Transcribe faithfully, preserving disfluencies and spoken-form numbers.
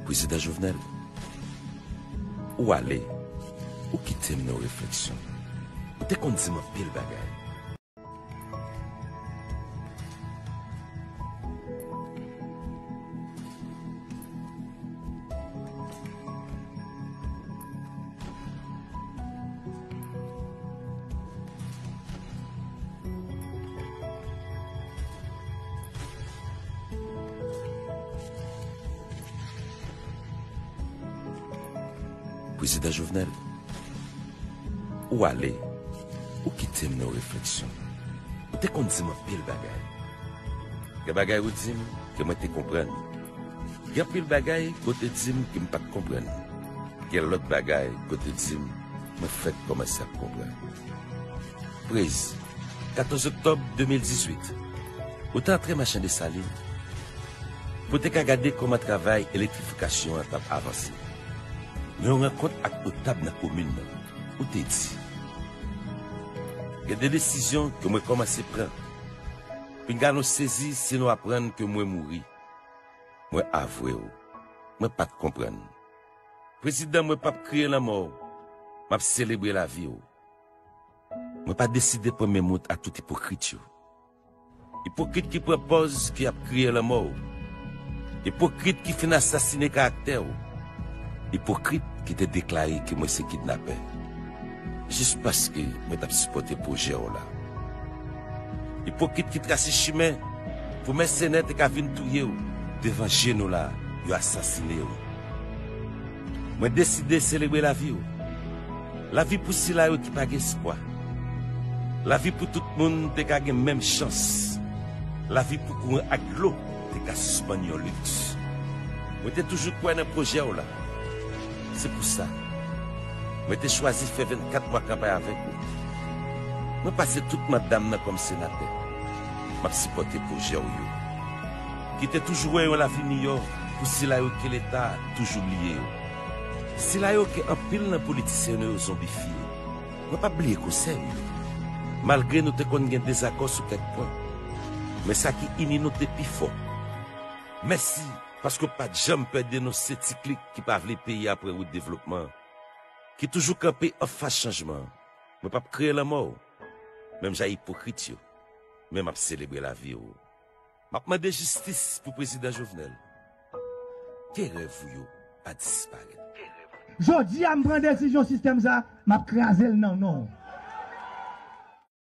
Prezidan Jovenel, ou ale, ou kite m nan refleksyon. Ou te konn di m anpil bagay. Prezidan Jovenel, ou ale, ou kite m nan refleksyon. Ou te konn di m anpil bagay. Gen bagay ou di m ke mwen te konprann. Gen anpil bagay ke w te di m ke m pa t konprann. Gen lòt bagay ke w te di m, mwen fèk kòmanse ap konprann. Prez, katòz oktòb de mil dizuit, ou te antre Machan Desalin pou te ka gade kòman travay elektrifikasyon an t ap avanse. Nan yon rankont ak notab nan komin nan, ou te di, gen de desizyon ke mwen kòmanse pran. Pinga nou sezi si nou aprann ke mwen mouri. Mwen avwe w. Mwen pa t konprann. Prezidan, mwen p ap kriye lanmò w. M ap selebre lavi w. Mwen pa deside pran men m wont a tout ipokrit yo. Ipokrit ki pran pòz ke y ap kriye lanmò w. Ipokrit ki fin asasinen karaktè w. Ipokrit ki te deklare ke mwen se kidnapè. Jis paske mwen t ap sipòte pwojè w la. Ipokrit ki trase chimen pou mèsenè te ka vin touye w. Devan je nou la, yo asasine w. Mwen deside selebre lavi w. Lavi pou sila yo ki pa gen espwa. Lavi pou tout moun te ka gen menm chans. Lavi pou kouran ak dlo te ka sispann yon liks. Mwen te toujou kwè nan pwojè w la. Se pou sa, mwen te chwazi fè vennkat mwa kanpay avèk ou. Mwen pase tout manda m nan kòm senatè. M ap sipòte pwojè w yo. Ki te toujou wè yon lavi miyò pou sila yo ke Leta toujou bliye yo. Sila yo ke anpil nan politisyen nou yo zonbifye. Mwen p ap bliye konsèy ou yo. Malgre nou te konn gen dezakò sou kèk pwen, men sa ki ini nou te pi fò. Mèsi, paske w pa t janm pè denonse ti klik ki pa vle peyi a pran wout devlopman, ki toujou kanpe anfas chanjman. Mwen p ap kriye lanmò w, menm jan ipokrit yo, men m ap selebre lavi w. M ap mande jistis pou Prezidan Jovenel. Ke rèv ou yo pa disparèt. Jodi a, m pran desizyon sistèm sa, m ap kraze l nan non w.